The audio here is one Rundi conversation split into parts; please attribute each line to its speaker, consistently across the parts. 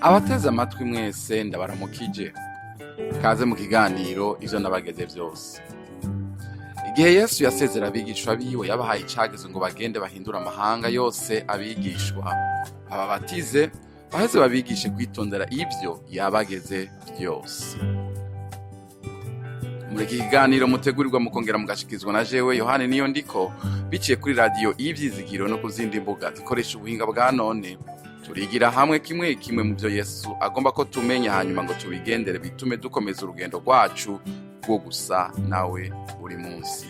Speaker 1: Abateze amatwi mwese, ndabaramukije. Kaze mu kiganiro Ivyo Nabageze Vyose. Igihe Yesu yasezera abigishwa biwe, yabahaye icagezo ngo bagende bahindure amahanga yose abigishwa, ababatize, baheze babigishe kwitondera ivyo yabageze vyose. Muri iki kiganiro mutegurirwa mukongera mugashikizwa na jewe Yohani Niyo Ndiko, biciye kuri radiyo Ivyizigiro no ku zindi mbuga zikoresha ubuhinga bwa none, turigira hamwe kimwe kimwe mu byo Yesu agomba ko tumenya, hanyuma ngo tubigendere, bitume dukomeza urugendo rwacu rwo gusa nawe buri munsi.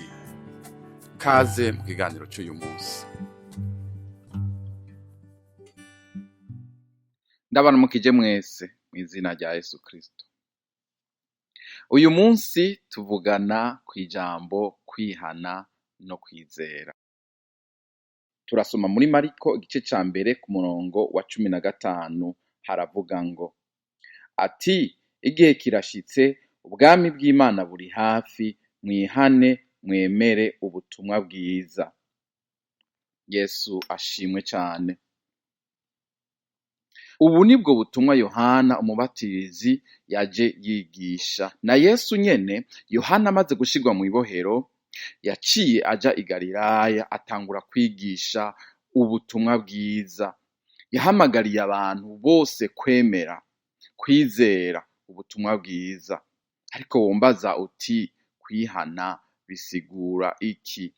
Speaker 1: Kaze mu kiganiro cy'uyu munsi. Ndabaramukije mwese mu izina rya Yesu Kristo. Uyu munsi tuvugana ku ijambo kwihana no kwizera. Turasoma muri Mariko igice ca mbere ku murongo wa 15, haravuga ngo ati: "Igihe kirashitse, ubwami bw'Imana buri hafi, mwihane mwemere ubutumwa bwiza." Yesu ashimwe cane. Ubu nibwo butumwa Yohana Umubatirizi yaje yigisha. Na Yesu nyene, Yohana amaze gushirwa mw'ibohero, yaciye aja i Galilaya, atangura kwigisha ubutumwa bwiza. Yahamagariye abantu bose kwemera, kwizera ubutumwa bwiza. Ariko wombaza uti: "Kwihana bisigura iki?"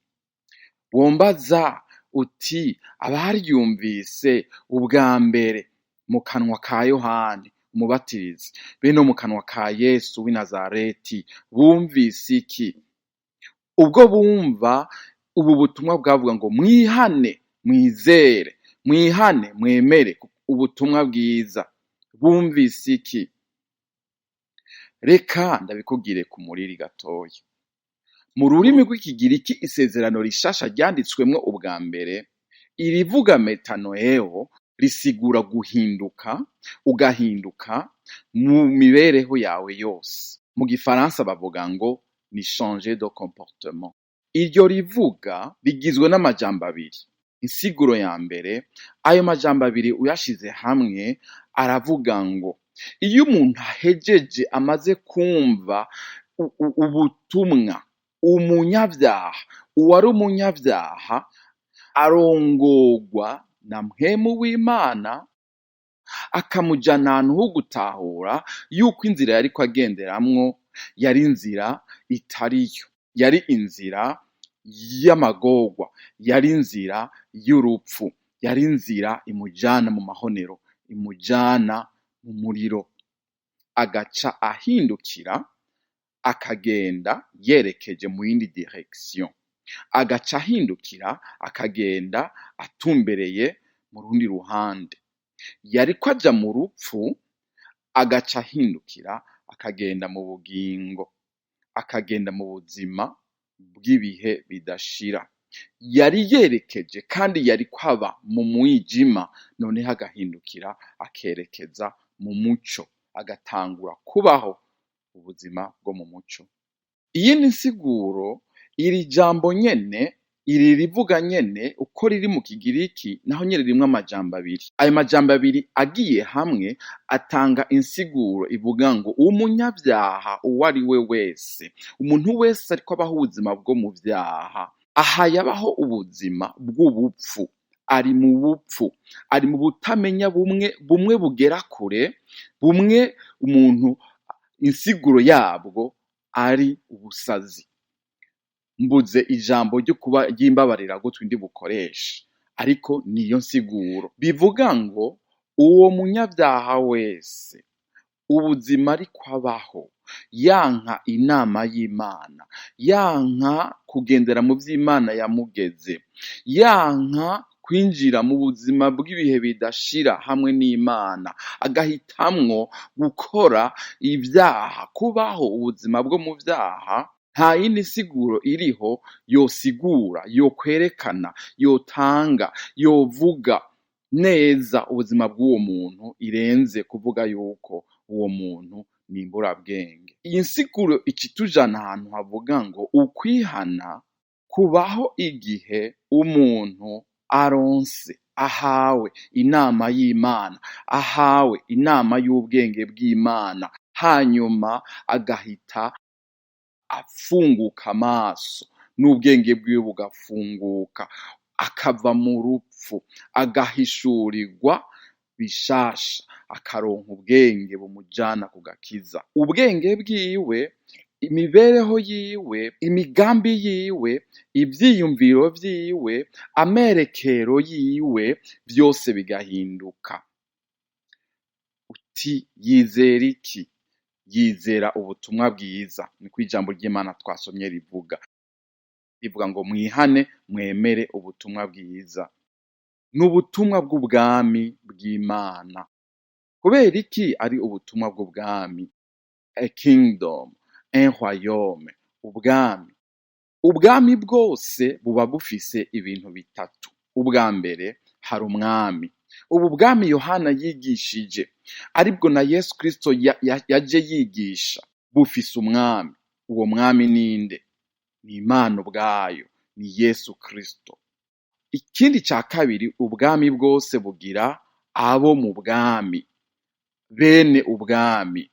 Speaker 1: Wombaza uti: "Abaryumvise ubwa mbere mu kanwa ka Yohani Umubatirizi be no mu kanwa ka Yesu w'i Nazareti bumvise iki?" Ubwo bumva ubu butumwa bwavuga ngo mwihane mwizere, mwihane mwemere ubutumwa bwiza, bumvise iki? Reka ndabikubwire ku muriri gatoya. Mu rurimi rw'Ikigiriki Isezerano Rishasha ryanditswemwo ubwa mbere, irivuga metanoeo risigura guhinduka, ugahinduka mu mibereho yawe yose. Mu gifaransa bavuga ngo ni changer de comportement. Iryo rivuga rigizwe n'amajambo abiri. Insiguro ya mbere, ayo majambo abiri uyashize hamwe aravuga ngo iyo umuntu ahejeje, amaze kumva ubutumwa, umunyabyaha, uwari umunyabyaha arongogwa na Mpwemu w'Imana, akamujana ahantu ho gutahura yuko inzira yariko agenderamwo yari inzira itariyo, yari inzira y'amagorwa, yari inzira y'urupfu, yari inzira imujana mu mahonero, imujana mu muriro. Agaca ahindukira, akagenda yerekeje mu yindi direction, agaca ahindukira, akagenda atumbereye mu rundi ruhande. Yariko aja mu rupfu, agaca ahindukira, akagenda mu bugingo, akagenda mu buzima bw'ibihe bidashira. Yari yerekeje kandi yariko aba mu mwijima, noneho agahindukira akerekeza mu muco, agatangura kubaho ubuzima bwo mu muco. Iyindi nsiguro, iri jambo nyene, iri rivuga nyene uko riri mu Kigiriki, naho nyene ririmwo amajambo abiri. Ayo majambo abiri agiye hamwe atanga insiguro ivuga ngo umunyabyaha uwo ari we wese, umuntu wese ariko abaho ubuzima bwo mu vyaha, aha yabaho ubuzima bw'ubupfu, ari mu bupfu, ari mu butamenya bumwe bumwe bugera kure, bumwe umuntu insiguro yabwo ari ubusazi. Mbuze ijambo ryo kuba ry'imbabarira gutwi ndi bukoreshe, ariko niyo nsiguro. Bivuga ngo uwo munyabyaha wese ubuzima ariko abaho yanka inama y'Imana, yanka kugendera mu vy'Imana yamugeze, yanka kwinjira mu buzima bw'ibihe bidashira hamwe n'Imana, agahitamwo gukora ibyaha, kubaho ubuzima bwo mu vyaha, nta yindi siguro iriho yosigura, yokwerekana, yotanga, yovuga neza ubuzima bw'uwo muntu irenze kuvuga yuko uwo muntu ni imburabwenge. Iyi nsiguro icitujana ahantu havuga ngo ukwihana kubaho igihe umuntu aronse, ahawe inama y'Imana, ahawe inama y'ubwenge bw'Imana, hanyuma agahita afunguka amaso n'ubwenge bwiwe bugafunguka, akava mu rupfu, agahishurirwa bishasha, akaronka ubwenge bumujana ku gakiza. Ubwenge bwiwe, imibereho yiwe, imigambi yiwe, ivyiyumviro vyiwe, amerekero yiwe, vyose bigahinduka. Uti yizera iki? Yizera ubutumwa bwiza, niko ijambo ry'Imana twasomye rivuga. Rivuga ngo mwihane mwemere ubutumwa bwiza. Ni ubutumwa bw'ubwami bw'Imana. Kubera iki ari ubutumwa bw'ubwami? A kingdom, un royaume, ubwami. Ubwami bwose buba bufise ibintu bitatu. Ubwa mbere hari umwami. Ubu bwami Yohana yigishije, aribwo na Yesu Kristo yaje yigisha, bufise umwami. Uwo mwami ninde? Ni Imana ubwayo, ni Yesu Kristo. Ikindi ca kabiri, ubwami bwose bugira abo mu bwami, bene ubwami.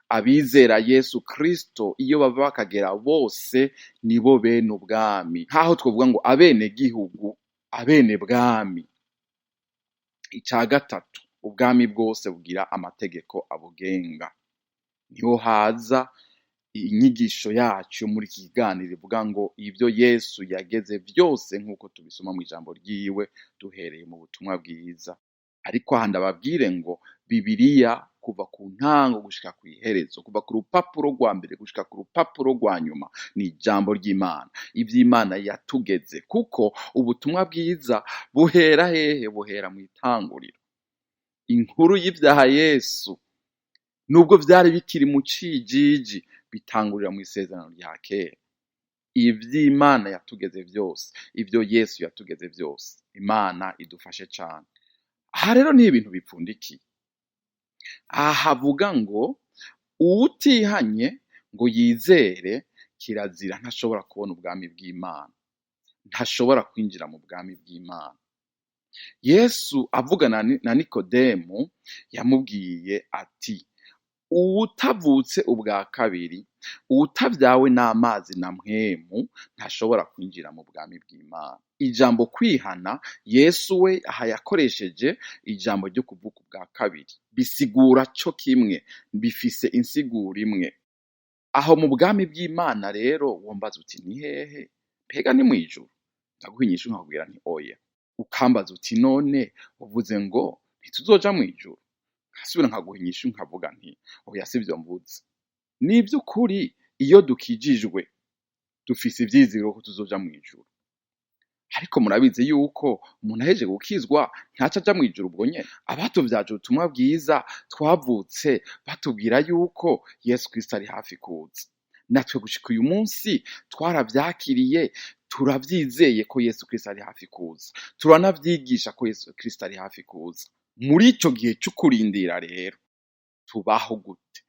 Speaker 1: Abizera Yesu Kristo iyo bava bakagera bose nibo bene ubwami. Nkaho twovuga ngo abene gihugu, abene bwami. Ica gatatu, ubwami bwose bugira amategeko abugenga. Niho haza inyigisho yacu muri iki kiganiro ivuga ngo ibyo Yesu yageze vyose nk'uko tubisoma mu ijambo ryiwe duhereye mu butumwa bwiza. Ariko aha ndababwire ngo Bibiliya kuva ku ntango gushika kw'iherezo, kuva ku rupapuro rwa mbere gushika ku rupapuro rwa nyuma, ni ijambo ry'Imana. Ivy'Imana yatugeze, kuko ubutumwa bwiza buhera hehe? Buhera mw'itanguriro. Inkuru y'ivyaha Yesu, nubwo vyari bikiri mu cijiji, bitangurira mw'isezerano rya kera. Ivy'Imana yatugeze vyose, ivyo Yesu yatugeze vyose, Imana idufashe cane. Aha rero ni ibintu bipfundikiye. Aha havuga ngo uwutihanye ngo yizere kirazira ntashobora kubona ubwami bw'Imana, ntashobora kwinjira mu bwami bw'Imana. Yesu avugana na Nikodemu yamubwiye ati uwutavutse ubwa kabiri, uwutavyawe n'amazi na mpwemu, ntashobora kwinjira mu bwami bw'Imana. Ijambo kwihana, Yesu we aha yakoresheje ijambo ryo kuvuka ubwa kabiri, bisigura co kimwe, bifise insiguro imwe. Aho mu bwami bw'Imana rero wombaza uti ni hehe? Mbega ni mw'ijuru? Ndaguha inyishu nkakubwira nti oya. Ukambaza uti none uvuze ngo ntituzoja mw'ijuru? Nkasubira nkaguha inyishu nkavuga nti oya, sivyo mvuze. Ni vy'ukuri iyo dukijijwe dufise ivyizigiro ko tuzoja mw'ijuru. Ariko murabizi yuko umuntu ahejeje gukizwa ntaca aja mw'ijuru ubwo nyene. Abatuvyaje ubutumwa bwiza twavutse batubwira yuko Yesu Kristo ari hafi kuza. Natwe gushika uyu munsi twaravyakiriye, turavyizeye ko Yesu Kristo ari hafi kuza. Turanavyigisha ko Yesu Kristo ari hafi kuza. Muri ico gihe c'ukurindira rero tubaho gute?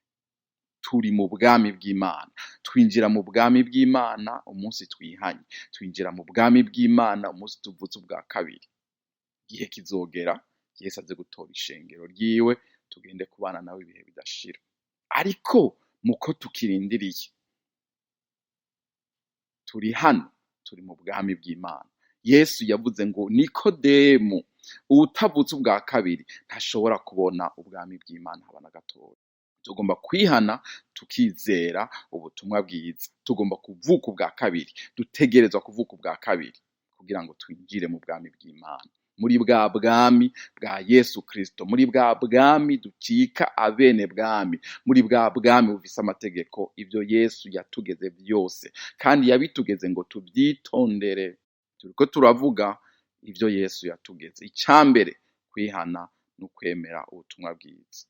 Speaker 1: Turi mu bwami bw'Imana. Twinjira mu bwami bw'Imana umunsi twihanye. Twinjira mu bwami bw'Imana umunsi tuvutse ubwa kabiri. Igihe kizogera Yesu aze gutora ishengero ryiwe, tugende kubana nawe ibihe bidashira. Ariko muko tukirindiriye, turi hano, turi mu bwami bw'Imana. Yesu yavuze ngo Nikodemu, uwutavutse ubwa kabiri ntashobora kubona ubwami bw'Imana haba na gatoya. Tugomba kwihana tukizera ubutumwa bwiza. Tugomba kuvuka ubwa kabiri. Dutegerezwa kuvuka ubwa kabiri kugira ngo twinjire mu bwami bw'Imana. Muri bwa bwami bwa Yesu Kristo, muri bwa bwami ducika abene bwami, muri bwa bwami bufise amategeko, ivyo Yesu yatugeze vyose, kandi yabitugeze ngo tuvyitondere. Turiko turavuga ivyo Yesu yatugeze. Icambere, kwihana no kwemera ubutumwa bwiza.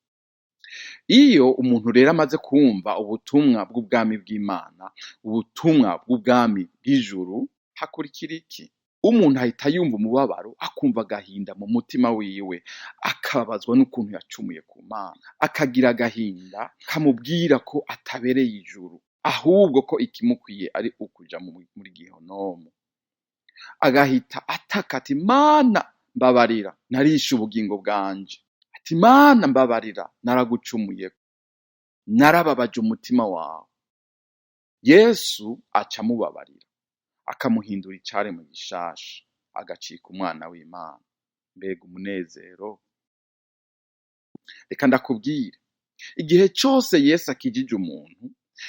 Speaker 1: Iyo umuntu rero amaze kumva ubutumwa bw'ubwami bw'Imana, ubutumwa bw'ubwami bw'ijuru, hakurikira iki? Umuntu ahita yumva umubabaro, akumva agahinda mu mutima wiwe, akababazwa n'ukuntu yacumuye ku Mana, akagira agahinda kamubwira ko atabereye ijuru, ahubwo ko ikimukwiye ari ukuja muri gihonomu. Agahita ataka ati Mana mbabarira, narishe ubugingo bwanje. Ati Mana mbabarira, naragucumuye, narababaje umutima wawe. Yesu aca amubabarira, akamuhindura icaremwe gishasha, agacika umwana w'Imana. Mbega umunezero! Reka ndakubwire, igihe cose Yesu akijije umuntu,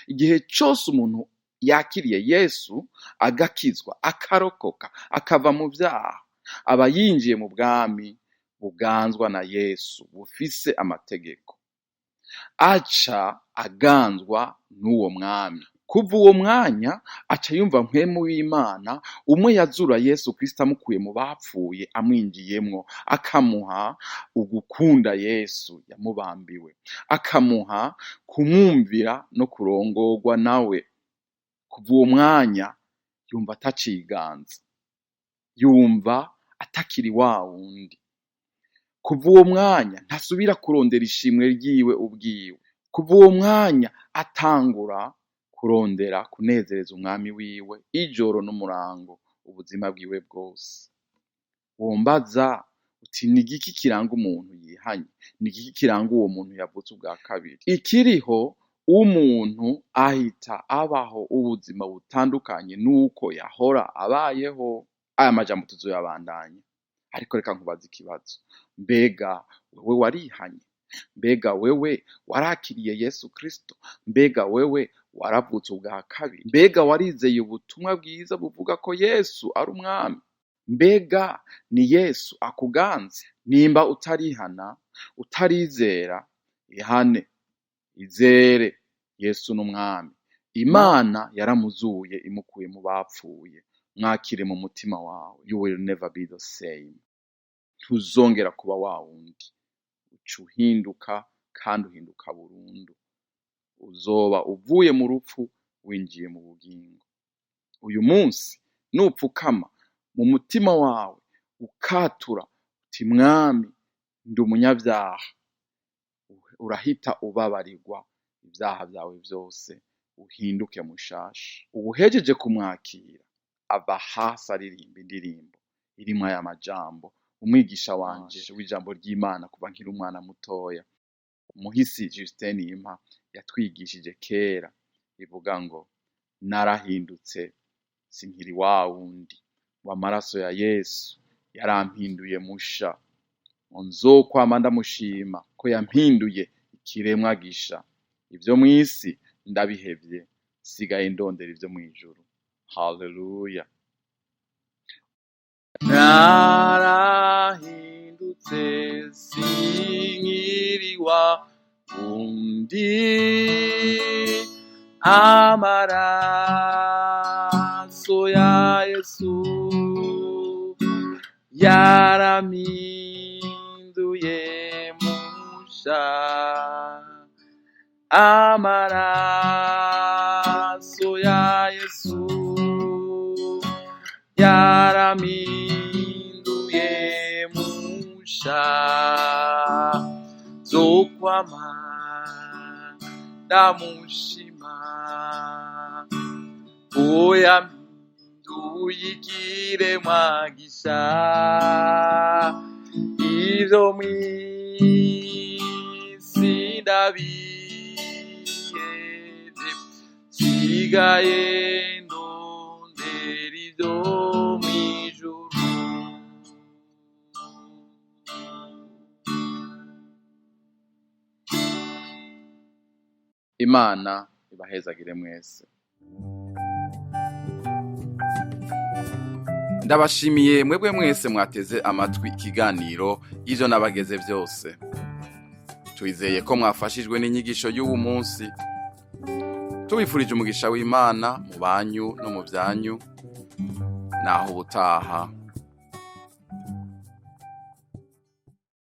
Speaker 1: igihe cose umuntu yakiriye Yesu agakizwa, akarokoka, akava mu vyaha, aba yinjiye mu bwami buganzwa na Yesu, bufise amategeko. Aca aganzwa n'uwo mwami. Kuva uwo mwanya aca yumva mpwemu w'Imana, umwe yazura Yesu Kristo amukuye mu bapfuye, amwinjiyemwo, akamuha ugukunda Yesu yamubambiwe, akamuha kumwumvira no kurongorwa nawe. Kuva uwo mwanya yumva ataciganza, yumva atakiri wa wundi. Kuva uwo mwanya ntasubira kurondera ishimwe ryiwe ubwiwe. Kuva uwo mwanya atangura kurondera kunezereza umwami wiwe ijoro n'umurango, ubuzima bwiwe bwose. Wombaza uti ni igiki kiranga umuntu yihanye? Ni igiki kiranga uwo muntu yavutse ubwa kabiri? Ikiriho, umuntu ahita abaho ubuzima butandukanye n'uko yahora abayeho. Aya majambo tuzoyabandanya, ariko reka nkubaze ikibazo. Mbega wewe warihanye? Mbega wewe warakiriye Yesu Kristo? Mbega wewe waravutse ubwa kabiri? Mbega warizeye ubutumwa bwiza buvuga ko Yesu ari umwami? Mbega ni Yesu akuganze? Nimba utarihana, utarizera, ihane, izere Yesu n'umwami. Imana yaramuzuye imukuye mu bapfuye. Mwakire mu mutima wawe. You will never be the same. Ntuzongera kuba wa wundi. Uca uhinduka kandi uhinduka burundu. Uzoba uvuye mu rupfu winjiye mu bugingo. Uyu munsi nupfukama mu mutima wawe ukatura uti Mwami, ndi umunyabyaha, urahita ubabarirwa ibyaha byawe byose, uhinduke mushasha. Uwuhejeje kumwakira ava hasi aririmba indirimbo irimwo aya majambo. Umwigisha wanje w'ijambo ry'Imana kuva nkiri umwana mutoya, umuhisi Justin Impa, yatwigishije kera, ivuga ngo narahindutse sinkiri wa wundi, w'amaraso ya Yesu yarampinduye musha, nzokwama ndamushima ko yampinduye ikiremwa gisha. Ivyo mw'isi ndabihevye, sigaye ndondera ivyo mw'ijuru. Haleluya. Narahindutse sinkiri wa wundi, amaraso ya Yesu yarampinduye musha, amaraso ya Yesu yarampinduye musha, nzokwama ndamushima, uwo yampinduye ikiremwa gisha. Ivyo mw'isi ndabihevye, nsigaye ndondera ivyo mw'ijuru. Imana ibahezagire mwese. Ndabashimiye mwebwe mwese mwateze amatwi ikiganiro ivyo nabageze byose. Twizeye ko mwafashijwe n'inyigisho y'uwu munsi. Tubifurije umugisha w'Imana mu banyu no mu byanyu. Naho ubutaha.